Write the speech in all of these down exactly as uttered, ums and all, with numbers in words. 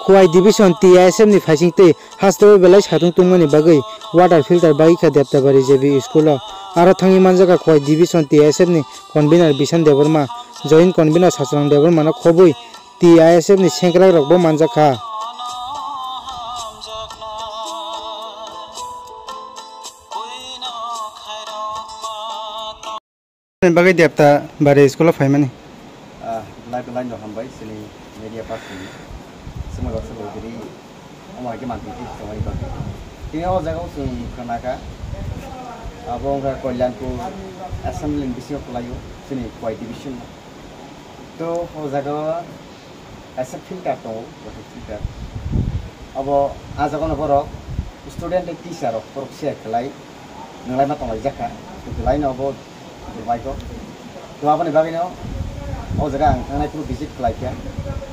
Khowai Division T I S F ni phaising twi hasteo belai satung tungmani bagwi water filter bagwi kha Deptabari J B school o. Aro thangwi manjakha Khowai Division T I S F ni convener Bishan Debbarma, joint convener Sachwrang Debbarma no khobwi T I S F ni sengkrak rok bo manjakha. Bagwi Deptabari school o phaimani. Ah, belai belai no hambai chini media person ni. Sumai baksa bo diri omo hai khe manthai twi tongmani bagwi. Tini o jaga o chwng khna kha. Abo wngkha Kalyanpur assembly ni bisingo kwlaio chini Khowai division no. To o jaga o kaisa filter tongo, water filter. Abo ah jaga no borok student tei teacher rok borok share khlai nanglaima tonglaijak kha. To belai no obo Dubai ko. To aboni bagwi no o jaga ang thangnai phuru visit khlai kha.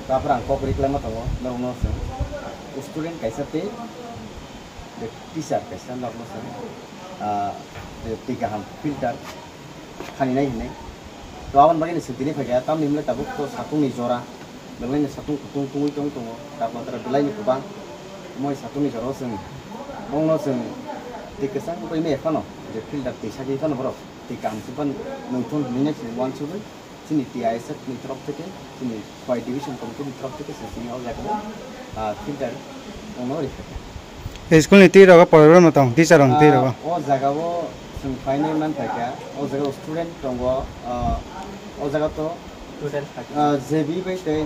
To aphuru ang kok ri khlaima tongo norok no chwng. Student kaisa tei teacher kaisa norok no chwng, ah, tei kaham filter khaninai hinwi. To aboni bagwi no chwng tini phaikha tamni hwnle tabuk to satung ni jora. Belai no satung kutung tungwi tong tongo, takhla tara belai no kwbang. Moi satung ni jora o chwng bongno chwng twi kwchang bai maya phano je filter twi sagwi phano borok twi kaham se phano nwng thun hinwi no chwng uansugwi chini T I S F ni torof theke chini Khowai division committee ni torof theke chwng tini o jaga o, ah, filter wngno rikha kha. School ni twi rogo poribra no tong teacher rok twi rogo. Ah, o jaga o chwng phainai man phaikha, o jaga o student tongo, ah, o jaga to, student thaki. Ah, J B bai tei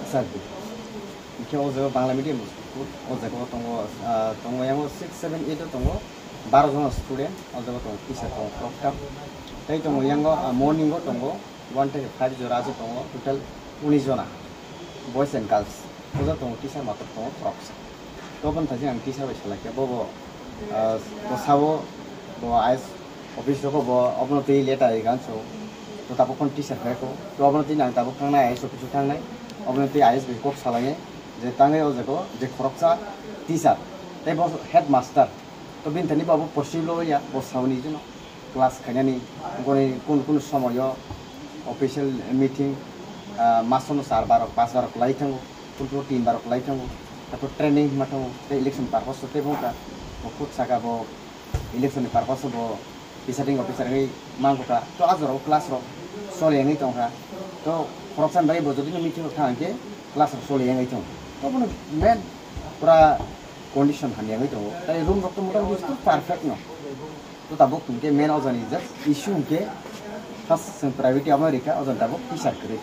Sir B. Hingke o jaga Bangla medium school, o jaga o tongo, ah, tongo yango six, seven, eight o tongo, baro jona student, o jaga tongo teacher tongo, koktham. Tei tongo yango, ah, morning o tongo, one theke five jora aswk tongo, total unis jona, boys and girls. O jaga tongo teacher matwk tongo khoroksa. To boni thajin ang teacher bai salai khe, bo bo, ah, bwsao bo I A S office rogo bo obono twi letter ri ganso. To tabuk phano teacher khai kho. To obono twi ang tabuk thangnai I A S office o thangnai. Obono twi I A S bai kok salai nai je tangwi o jaga o je khoroksa teacher tei bo headmaster. To bini thani bo abo possible ya, bo sauni jeno class khainani, boni kun kun somoyo official meeting, ah, masono char bar rok, panch bar rok lai thango, kun kun tin bar rok lai thango, tato training ma thango, tei election purpose tei bongkha, bo kut saka bo election ni purpose bo deciding officer wngwi mangkha, to a jorao class rok choli wngwi tongkha, to khoroksa ni bagwi bo jodi no meeting rok thang khe class rok choli wngwi tongo, to bono main pura condition hamya wngwi tongo, tei room rok to motamoti perfect no. To tabuk hwnkhe main o jani just issue hwnkhe first chwng priority abono rikha, o jani tabuk teacher kwrwi.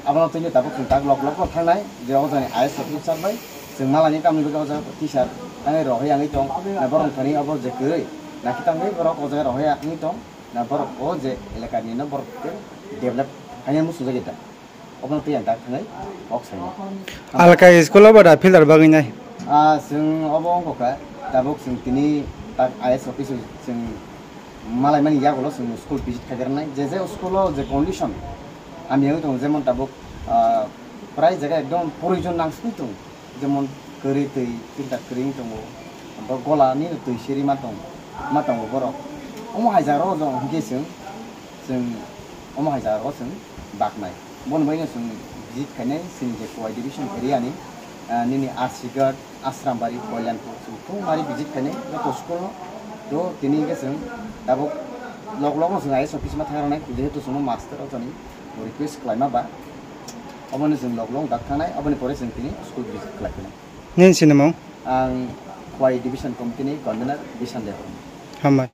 Abono twino tabuk chwng tak lok lok no thangnai je o jani I A S officer bai chwng malani tamni bagwi o jaga teacher thangwi rohorya wngwi tong, na borok thani obo je kwrwi, nakhe tamni borok o jaga rohorya wngwi tong, na borok o je elakani no borok develop khaina muchungjagwi da. Obono twi ang tak thangwi kok saino. Alka school o ba da filter bagwi nai? Ah, chwng obo wngkha kha, tabuk chwng tini tak I A S office o chwng malaimani yagulo chwng school visit khaikhe rwnai. Je je school o je condition hamya wngwi tongo, jemon tabuk, ah, prai jaga ekdom proyojon nangsugwi tongo. Jemon kwrwi twi filter kwrwi wng tongo, bo gola ni twi siri ma tong, ma tongo borok. Omo hai jaga rok jong hwnkhe chwng, chwng omo hai jaga rok chwng baknai. Bono bagwi no chwng visit khainai chini je Khowai division area ni, ah, nini Arsighat, Asrambari, Kalyanpur, chwng thung mari visit khainai joto school no. To tini hwnkhe chwng tabuk lok lok no chwng I A S office ma thang rwnai, jehetu chwngno master o jani request khlaima ba. Obono chwng lok lok dak thangnai, oboni pore chwng tini school visit khlai philai. Nini sinimung? Ang Khowai Division Committee ni convener Bishan Debbarma. Hambai.